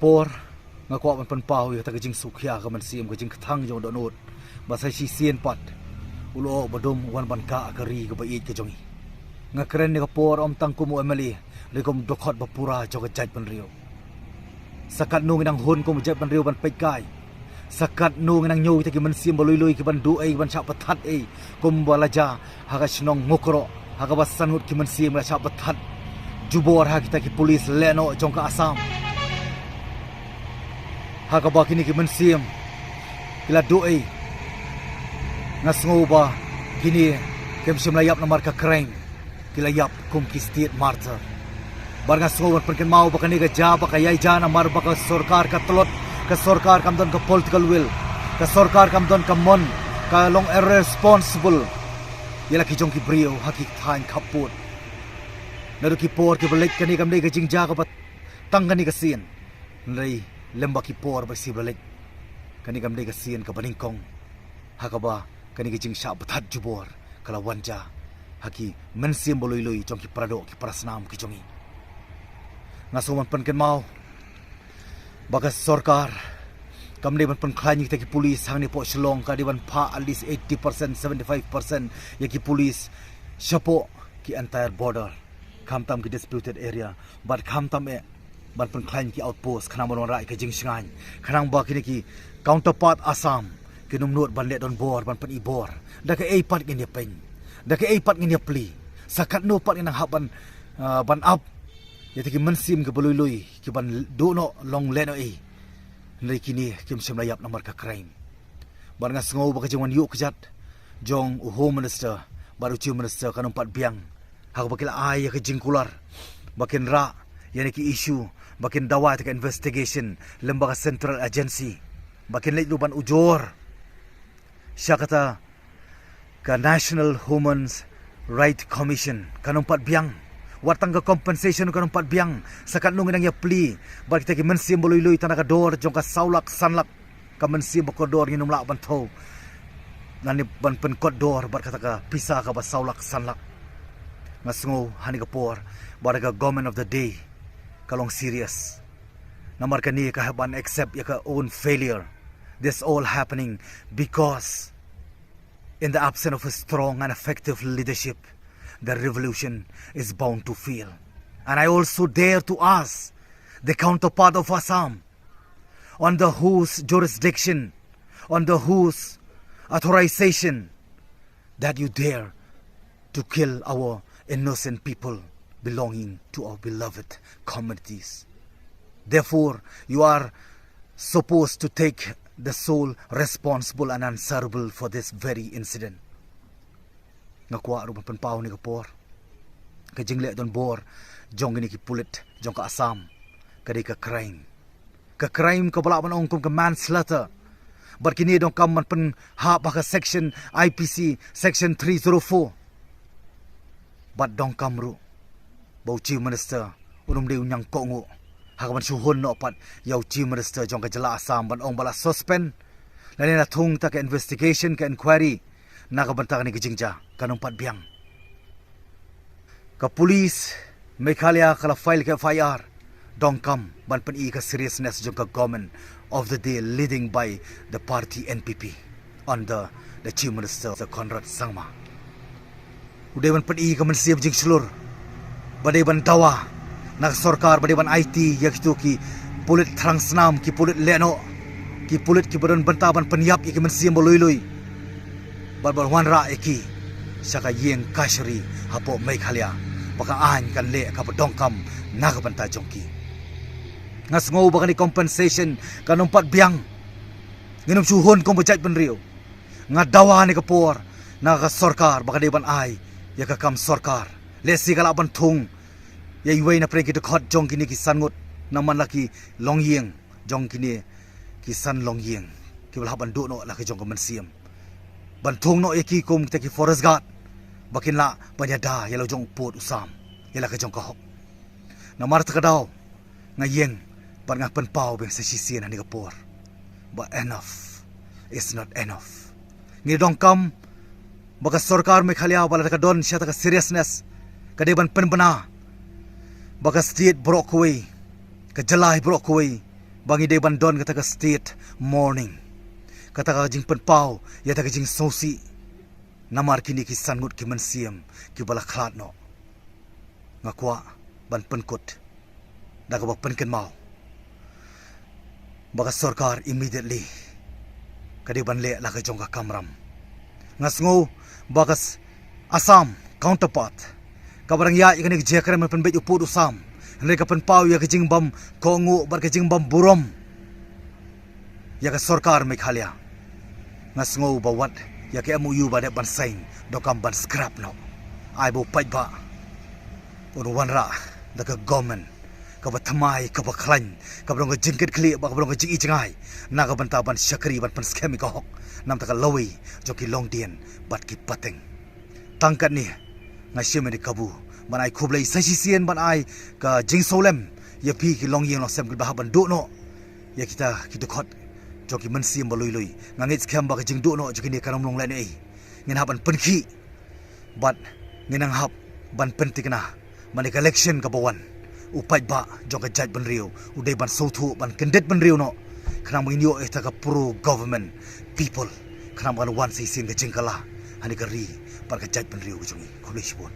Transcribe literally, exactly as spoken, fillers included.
Por nga kwah ban pynpaw ïa kata ka jingsngewkhia ka mynsiem ka jingkthang jong u dohnud ba sa shisien pat u lyoh ba dum u wan ban kah ka ri kaba ïeit ka jong ngi. Nga kren ïa ka por ym tang kum u M L A, hynrei kum dkhot ba pura jong ka jaitbynriew. Sa katno ngi nang hun kum jaitbynriew ban peit kai? Sa katno ngi nang ñiew kita ki mynsiem ba lui lui ki ban duh ei, ki ban shah pynthat ei, kum ba la jia ha ka shnong Mukroh, ha kaba san ngut ki mynsiem la shah pynthat jubor ha kita ki pulit lehnoh jong ka Assam? Ha kaba kine ki mynsiem ki la duh ei. Nga sngew ba kine kim shym la ïap namar ka crime, ki la ïap kum ki state martyr. Bad nga sngew ban pynkynmaw ba kane ka jia, ba ka ïai jia namar ba ka sorkar ka tlot, ka sorkar kam don ka political will, ka sorkar kam don ka mon ka long irresponsible ïa la ki jong ki briew ha ki thaiñ khappud. Naduh ki por kiba leit kane kam dei ka jingjia kaba tang kane ka sien. Hynrei lem bad ki por ba shu ba leit, kane kam dei ka sien kaba nyngkong ha kaba kane ka jingshah pynthat jubor ka la wan jia ha ki mynsiem ba lui lui jong ki paradoh ki parasnam ki jong ngi. Nga sngew ban pynkynmaw ba ka sorkar kam dei ban pynkhlaiñ ïa kita ki pulit hangne hapoh Shillong, ka dei ban phah at least eighty percent, seventy-five percent ïa ki pulit shapoh ki entire border, khamtam ki disputed area, bad khamtam eh ban pynkhlaiñ ki outpost khnang ban wanrah ïa ka jingshngaiñ, khnang ba kine ki counterpart Assam kin ym nud ban leh donbor ban pyni bor. Da kaei pat ngin ïa pyn, da kaei pat ngin ïa plie, sa katno pat ngin nang hap ban, ah, ban ap ïa kita ki mynsiem kiba lui lui ki ban duh noh long lehnoh ei? Hynrei kine kim shym la ïap namar ka crime. Bad nga sngew ba ka jingwan ïuh kjat jong u Home Minister bad u Chief Minister kan ym pat biang ha kaba ki la ai ïa ka jingkular ba kin rah ïa kine ki issue, ba kin dawa ïa ka investigation lem bad ka central agency, ba kin leit ruh ban ujor sha kata ka National Human Rights Commission. Kan ym pat biang. Wat tang ka compensation kan ym pat biang. Sa katno ngin nang ïa plie bad kita ki mynsiem ba lui lui, tang na ka dor jong ka saw lak san lak ka mynsiem ba kordor ngin ym lah ban thew lane ban pynkordor bad kata ka pisa kaba saw lak san lak. Nga sngew ha kane ka por ba da ka government of the day ka long serious. Namar kane ka hap ban accept ïa ka own failure. This all happening because in the absence of a strong and effective leadership, the revolution is bound to fail. And I also dare to ask the counterpart of Assam, under whose jurisdiction, under whose authorization that you dare to kill our innocent people belonging to our beloved communities. Therefore, you are supposed to take the sole responsible and answerable for this very incident. Nga kwah ruh ban pynpaw ha kane ka por, ka jingleh donbor jong kine ki pulit jong ka Assam ka dei ka crime. Ka crime kaba lah ban ong kum ka manslaughter. Bad kine donkam ban pynhap ha ka section I P C, section three zero four. Bad donkam ruh ba u Chief Minister un ym dei u ñiang kohnguh ha kaban shu hun noh pat ïa u Chief Minister jong ka jylla Assam ban ong ba la suspend lane la thung ïa ka investigation, ka inquiry na ka bynta kane ka jingjia. Kan ym pat biang. Ka police Meghalaya ka la file ka F I R donkam ban pyni ka seriousness jong ka government of the day leading by the party N P P under the Chief Minister Conrad Sangma. U dei ban pyni ka mynsiem jingshlur ba dei ban dawa na ka sorkar ba dei ban aiti ïa kito ki pulit thrang snam, ki pulit lehnoh, ki pulit kiba don bynta ban pynïap ïa ki mynsiem ba lui lui bad ban wanrah ïa ki sha ka ïing kashari hapoh Meghalaya, ba ka aiñ kan leh kaba donkam na ka bynta jong ki. Nga sngew ba kane compensation kan ym pat biang. Ngin ym shu hun kum ba jaitbynriew. Nga dawa ha kane ka por na ka sorkar ba ka dei ban ai ïa ka kam sorkar. Lehse ka lah ban thung ïa iwei na pdeng ki dkhot jong kine ki san ngut, namar la ki longïing jong kine ki san longïing kiba la hap ban duh noh la ka jong ka mynsiem, ban thung noh ïa ki kum kita ki forest guard ba kin lah ban ïada ïa la jong u pud u sam, ïa la ka jong ka hok. Namar kata ka daw nga ïeng bad nga pynpaw biang sa shisien ha kane ka por ba enough is not enough. Ngi donkam ba ka sorkar Meghalaya ba lada ka don shisha ka seriousness ka dei ban pynbna ba ka state baroh kawei, ka jylla baroh kawei ba ngi dei ban don kata ka state mourning, kata ka jingpynpaw ïa kata ka jingsngewsih namar kine ki san ngut ki mynsiem kiba la khlad noh. Nga kwah ban pynkut da kaba pynkynmaw ba ka sorkar immediately ka dei ban leh la ka jong ka kamram. Nga sngew ba ka Assam counterpart kaba dang ïaid ïa kane ka jingkren ban pynbeit u pud u sam, hynrei ka pynpaw ïa ka jingbym kohnguh bad ka jingbym burom ïa ka sorkar Meghalaya. Nga sngew ba wat ïa ka M O U ba dep ban sign donkam ban scrap noh. Ai ba u paidbah un wanrah da ka government kaba thymmai, kaba khlaiñ, kaba don ka jingkitkhlieh bad kaba don ka jingijngai na ka bynta ban shakri, ban pynskhem ïa ka hok namar ka lawei jong ki longdien bad ki pateng. Tang katne nga shim ïa ka kabu ban ai khublei sa shisien, ban ai ka jingsngewlem ïa phi ki longïing longsem kiba hap ban duh noh ïa kita ki dkhot jong ki mynsiem ba lui lui. Nga ngeit skhem ba ka jingduh noh jong kine kan ym long lehnohei. Ngin hap ban pynkhih bad ngin nang hap ban pynthikna. Mane ka election kaba wan, u paidbah jong ka jaitbynriew u dei ban sngewthuh, ban kyndit bynriew noh, khnang ba ngin ïoh ïa kata ka pro government people, khnang ba kan wan sa shisien ka jingkylla ha kane ka ri bad ka jaitbynriew ka jong ngi. Khublei shibun.